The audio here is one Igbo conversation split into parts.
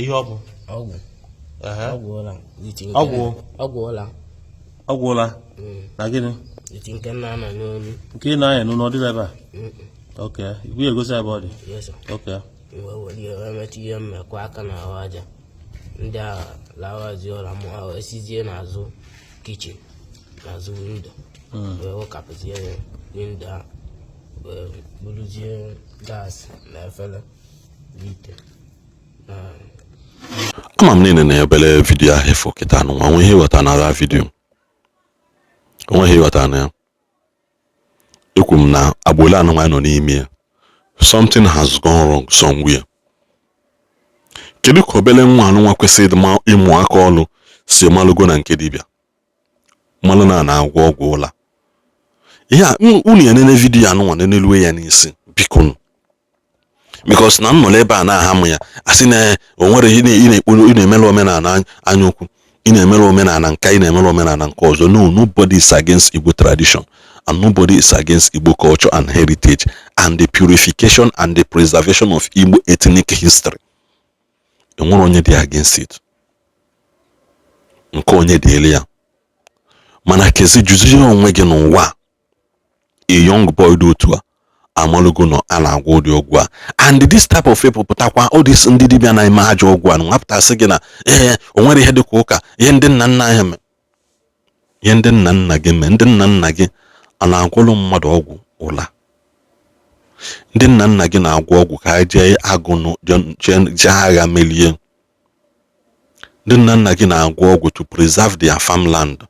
Ihe ọ bụ? Ọgwụ. Ehe. Ọgwụ ụla. Ọgwụ? Ọgwụ ụla. Ọgwụ ụla na gịnị? Iti nke na-ana n'olu. Nke ị na-anya n'ụlọ, ọ dịla ebe a? Ok, ikwu ya egosi ebe ọ dị. Yes, sir. Ok. Wee were ihe wee metụ ihe mmekọ aka n'ahụ aja. Ndị a lawazie ụra, mụ ha wee sizie n'azụ kitchen, n'azụ window, wee wụkapụzie window a, wee buruzie gas na efere na ite na. Ama m niile na obere video ahụ ịfụ kịta nụnwa nwe ihe ịghọta na video, onweghị ịghọta na ya. Ekwu m na agbụrụ anụnwa nọ n'ime ya, something has gone wrong somewhere. Kedu ka obere nwa anụnwa kwesịrị ịdị ịmụ aka ọlụ si malụgo na nke dibịa mmalụ na na-agwọ ọgwụ ụla? Ihe a unu ya nene video anụnwa nenelue ya n'isi, biko, because na m nọrọ ebe a na-aha m ya asị na o nwere ihe ị na-ekpu, ị na-emere omenala anya ukwu, ị na-emere omenala nka, ị na-emere omenala nke ọzọ. No, nobody is against Igbo tradition and nobody is against Igbo culture and heritage and the purification and the preservation of Igbo ethnic history. Enwere onye dị against it, nke onye dị elu ya. Mana kezi juzie onwe gị n'ụwa, a young boy dị otu a amalụgo nọ a na-agwọ ụdị ọgwụ a, and this type of people pụtakwa, all this ndị dibịa na-eme ajọ ọgwụ a nwapụtasị gị na ee, o nwere ihe dịka ụka, ihe ndị nna nna anyị mee, ihe ndị nna nna gị mee. Ndị nna nna gị a na-agwọlụ mmadụ ọgwụ ụla? Ndị nna nna gị na-agwọ ọgwụ ka ha jee agụ, jee agha melie. Ndị nna nna gị na-agwọ ọgwụ to preserve their farmland.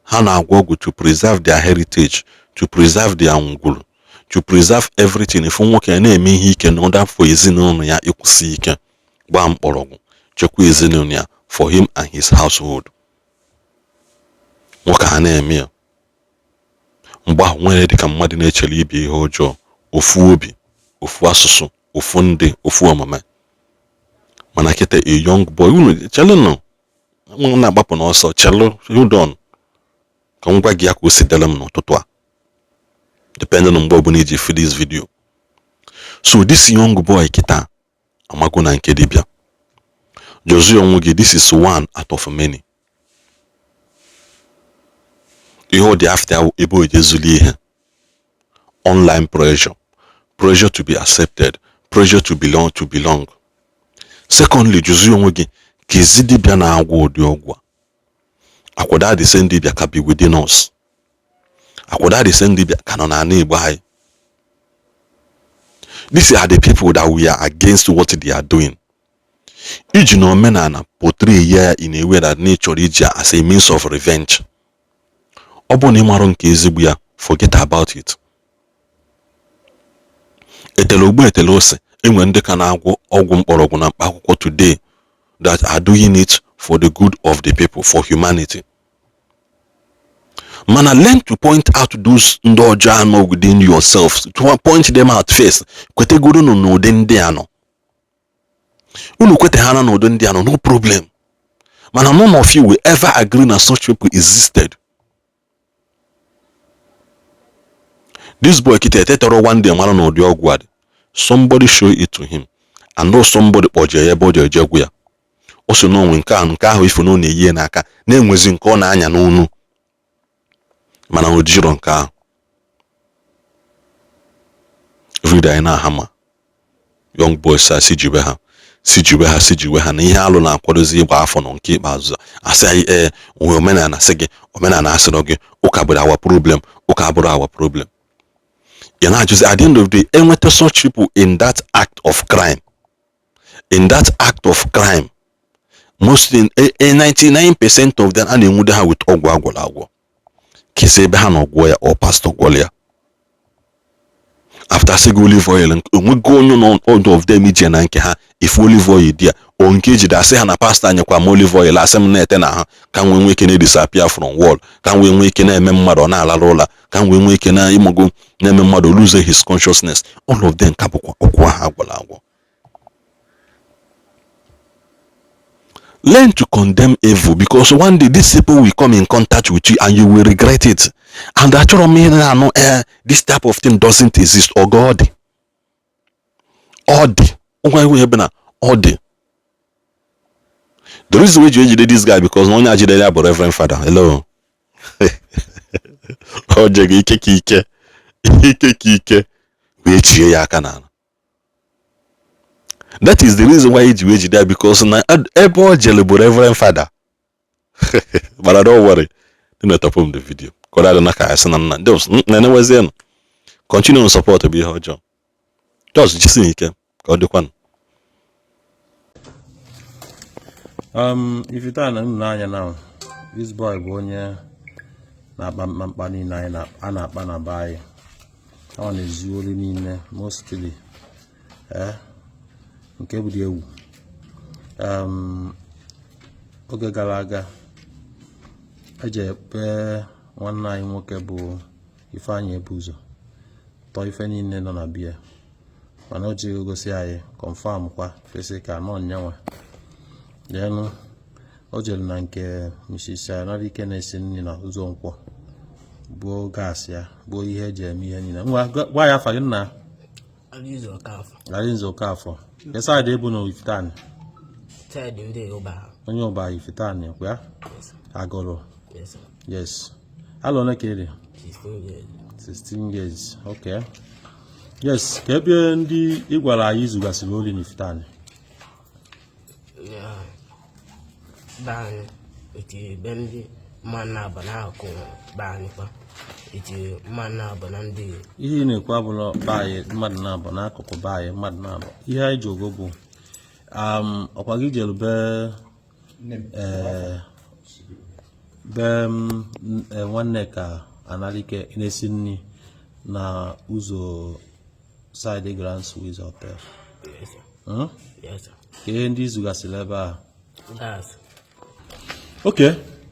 Ha na-agwọ ọgwụ to preserve their heritage, to preserve their ngwuru, to preserve everything. Ifu nwoke ya na-eme ihe ike na order for ezinụlọ ya ịkwụsị ike, gbaa mkpọrọgwụ, chekwa ezinụlọ ya, for him and his household. Nwoke a na-eme ya mgbe ahụ nwere dịka mmadụ na-echere ibe ihe ọjọọ, ofu obi, ofu asụsụ, ofu ndị, ofu omume. Mana kịta, a young boy, unu chelụnụ m na-agbapụ n'ọsọ, chelụ, hold on, ka m gwa gị ya ka o si dere m n'ụtụtụ a, depending on mgbe ọbụla iji fi this video. So this young boy kịta amago na nke dibịa. Jụzie onwe gị, this is one out of many. Ihe ọ dị after ebe o jezuli ihe, online pressure, pressure to be accepted, pressure to belong, to belong. Secondly, jụzie onwe gị ka ezi dibịa na-agwọ ụdị ọgwụ a akwado, the same dibịa ka be within us, akwado the same dibịa ka nọ n'ala Igbo anyị. These are the people that we are against what they are doing. Iji na omenala portray ya in a way that na chọrọ iji as a means of revenge. Ọ bụ na ị marụ nke ezigbo ya, forget about it. Etele ogbu, etele ose, enwe ndị ka na-agwọ ọgwụ mkpọrọgwụ na mkpa akwụkwọ today that are doing it for the good of the people, for humanity. Mana learn to point out those ndị ọjọọ anọ within yourself, to point them out first. Kwetegoro nụ n'ụdị ndị anọ unu kwete ha na n'ụdị ndị anọ, no problem. Mana none of you will ever agree na such people existed. This boy kịta etetọrọ one day mara na ụdị ọgwụ a dị. Somebody show it to him and no somebody kpọjee ya ebe ọ ji eje gwụ ya. O so n'onwe nke ahụ, nke ahụ ife na ọ na-eyi n'aka na-enwezi nke ọ na-anya n'onu, mana o jiro nke ahụ. Everyday anyị na-ahama young boys a, si jibe ha, si jiwe ha, si jiwe ha na ihe alụ na-akwadozi ịgba afọ nọ nke ikpeazụ. Asị anyị ee, onwe omenala, sị gị omenala, asịrọ gị ụka bụrụ our problem, ụka abụrụ our problem. Ị na-ajụzi, at the end of the day, enweta such people in that act of crime, in that act of crime, mostly 99% of them, a na-enwude ha with ọgwụ agwọrọ agwọ. Kesa ebe ha nọ gwụọ ya, ọ pastor gwọrọ ya. After sị gị olive oil, onwego onye nọ all of them ije na nke ha ifu olive oil dị ya o nke ejide asị ha na pastor nyekwa m olive oil, asị m na-ete na ha ka m wee nwee ike na-edisappear from wall, ka m wee nwee ike na-eme mmadụ ọ na-alarụ ụla, ka m wee nwee ike na ịmụgo na-eme mmadụ lose his consciousness. All of them ka bụkwa ọgwụ ahụ agwọrọ agwọ. Learn to condemn evil, because one day these people will come in contact with you and you will regret it. And achọrọ m ihe na-anụ, ee, this type of thing doesn't exist. Ogo ọ dị, ọ dị ngwa ihu ebe na ọ dị. The reason wey ji ejide this guy, because na onye ajidere ya bụ Reverend Father. Hello, o jego ike ka ike, ike ka ike wee chie ya aka n'ala. That is the reason why eji wee jide ya, because na ebe o jere bụ Reverend Father. But don't worry, dị na-etọpụ m the video ka ọ dị na ka asị na nna just na-enewezienụ. Continue support bụ ihe ọjọọ. Just jisi ike ka ọ dịkwanụ. Ifite na nna anya now, this boy bụ onye na-akpa mkpamkpa niile anyị a na-akpa na be anyị. Ọ na-ezu ori niile mostly, nke bụ dị egwu. Oge gara aga, eji ekpe nwanne anyị nwoke bụ Ifeanyị Ebuzo tọọ ife niile nọ na bia, mana o jighị gosi anyị confirm kwa fesi ka nọ nyanwa. Denụ o jere na nke Mrs. Anarike na-esi nri na ụzọ Nkwọ, buo gas ya, buo ihe eji eme ihe niile. Ngwa, gwa ya afa gị, nna. Arinze Okafọ. Arinze Okafọ. Ke side ebu na Ifitani? Side ndị Ụba. Onye Ụba Ifitani kwa ya? Yes. Agụrụ? Yes, sir. Yes. Alụ ole ka ị dị? 16 years. 16 years, okay. Yes, ka ebe ndị ị gwara anyị izugasịrị ori n'Ifitani? Ya, be anyị etiri be ndị mma na-aba n'akụkụ be anyị kwa etiri mma na-aba na ndị. Ihe ị na-ekwu abụla be anyị mmadụ na-abụ n'akụkụ be anyị mmadụ na-abụ. Ihe anyị ji ogo bụ ọkwa gị jere be be nwanne ka Analike na-esi nri na ụzọ side Grand Swiss Hotel? Yes, sir. Yes, sir. Ka ihe ndị izugasịrị ebe a? Gas. Ok,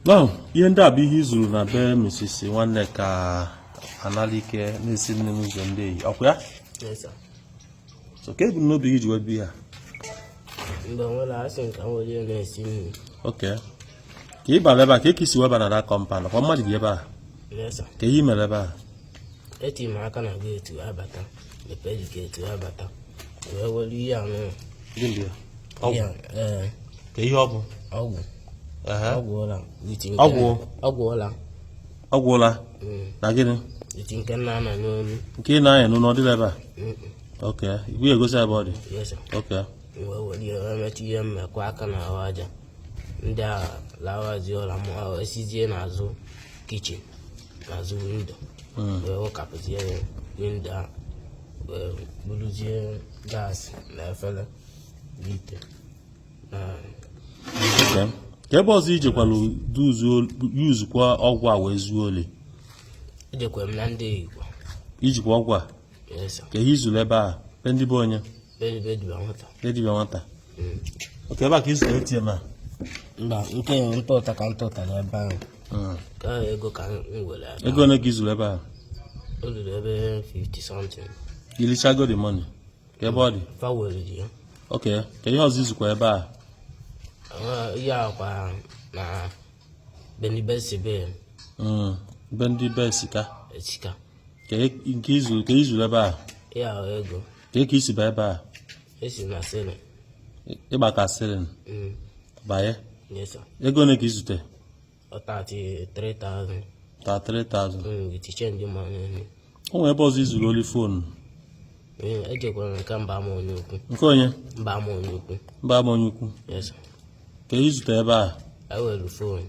now ihe ndị a bụ ihe izuru na be Mrs. nwanne ka Analike na-esi nri n'ụzọ ndị eyi, ọkwa ya? Yes, sir. So ka ebumnobi gị ji wee bịa ya? Mgbe nwere asị nka m were na-esi nri. Ok, ka ị bara ebe a, ka ị si wee ba na that compound, ọkwa mmadụ bi ebe a? Yes, sir. Ka ihe i mere ebe a? Eti m aka na gate abata, mepee gate abata, wee were ihe anụ. Gịnị bụ ya? Ọgwụ? Ihe a, ee. Ka ihe ọ bụ? Ọgwụ. Ehe. Ọgwụ ụla with nke. Ọgwụ? Ọgwụ ụla. Ọgwụ ụla? Na gịnị? With nke nna na n'olu. Nke ị na-anya n'ụlọ ọ dịla ebe a? Mm. Ok, ibu ya egosi ebe ọ dị? Yes, sir. Ok. Wee were ihe wee metụ ihe mmekọ aka na ahụ aja, ndị a lawazi ụla mụ ahụ esizie n'azụ kitchen, n'azụ window, wee wụkapụzie window a, wee buruzie gas na efere na ite na. Ok, ka ebe ọzọ ijekwala yuzukwa ọgwụ a wee zuo oli? Ejekwara m na ndị Igbo. Ijikwa ọgwụ a? Yes, sir. Ka ihe izuru ebe a be ndị be onye? Be dibịa nwata. Be dibịa nwata. Ok, ebe a ka izuru ATM a? Mba, nke ntụta ka ntụtara ebe ahụ. Ka ahụ ego ka m were ebe. Ego ole ka izuru ebe a? O ruru ebe 50 something. Ilichago the money? Ka ebe ọ dị? Fa weriri ya. Ok, ka ihe ọzọ izukwa ebe a? Ihe akwa na benibe sibe. Be ndị be sika? Esika. Ka nke izuru, ka izuru ebe a? Ihe ahụ ego. Ka ka isi ba ebe a? Esi na ceiling. Ịgbaka ceiling? Banye? Yes, sir. Ego ole ka izute? Ọ 33,000. 33,000? With change money. O nwere ebe ọzọ izuru oli phone? Ejekwara nke mba ama onye ukwu. Nke onye? Mba ama onye ukwu. Mba ama onye ukwu? Yes, sir. Ka izute ebe a? Ewere phone.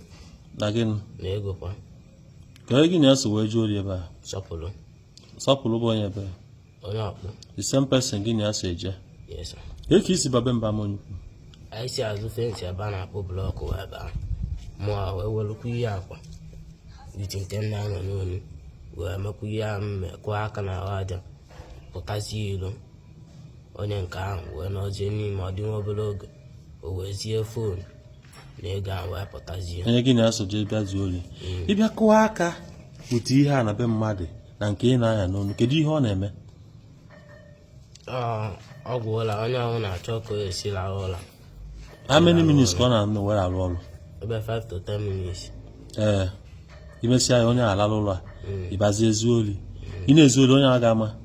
Na gịnị? Na ego kwa. Ka onye gị na-eso wee juo ori ebe a? Sọpụrụ. Sọpụrụ bụ onye ebe? Onye ọkpụ. The same person gị na ya so eje? Yes, sir. Ka ka isi babe mba ama onye ukwu? Anyị si azụ fence ebe a na-akpụ block wee ebe ahụ, mụ a wee welukwa ihe akwa with nke nna nọ n'olu, wee mekwa ihe ahụ mmekọ aka na ahụ aja, pụtazie ilo. Onye nke ahụ wee nọzie n'ime. Ọ dị nwa obere oge, o wee zie phone na ego ahụ, wee pụtazie. Onye gị na ya so jee bịa zuo ori, ịbịa kụwa aka otu ihe a na be mmadụ na nke ị na-anya n'onu, kedu ihe ọ na-eme? Ọ ọgwụ ụla, onye ahụ na-achọ ka o esi lahụ ụla. How many minutes ka ọ na-anọ were arụ ọrụ? Ebe 5 to 10 minutes. Ee, imesịa ya, onye alala ụlọ a, ịbazie zuo oli. Ị na-ezu oli, onye a ga-ama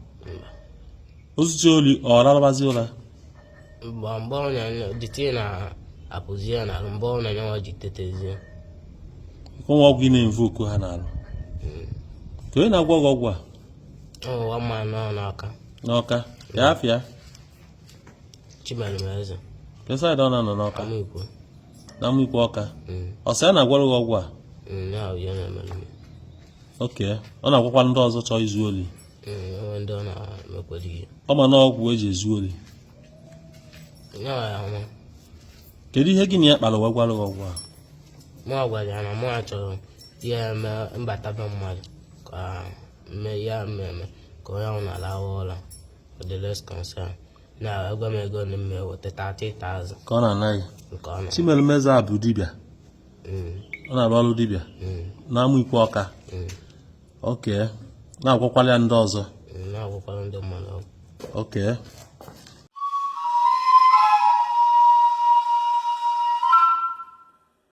ozuchi oli, ọ rarụbazi ụra? Mgbe onye dịtị na Apụzie ya n'arụ mgbe ọ na nyanwa ji tetezie. Onwe ọgwụ ị na-invoke ha n'arụ ka onye na-agwọ gị ọgwụ a? Ọnwụwa mma nọ n'Ọka. N'Ọka ya afịa? Chimeremeze. Ke side ọ na-anọ n'Ọka? Amaikwe. Na Amaikwe Ọka. Ọ sị ya na-agwọrọ gị ọgwụ a? Ya bụ ihe na-emere m. Okay, ọ na-agwakwa ndị ọzọ chọọ izu oli? Enwe ndị ọ na-emekwere ihe. Ọ ma na ọgwụ eji ezu oli? Ya ama. Kedu ihe gị na ya kpara wee gwara gị ọgwụ a? Mụ gwara ya na mụ chọrọ ihe eme mbata be mmadụ ka mme ya mmemme ka onye ahụ na-alahụ ụra, ọ dị less concern na egwa m ego na mme weta 30,000. Ka ọ na-anaghị Nke ọ na Chimeremeze a bụ dibịa? Ọ na-arụ ọrụ dibịa na Amaikwe Ọka? Okay, na-agwakwala ya ndị ọzọ? Na-agwakwara ndị mmadụ ọgwụ. Okay.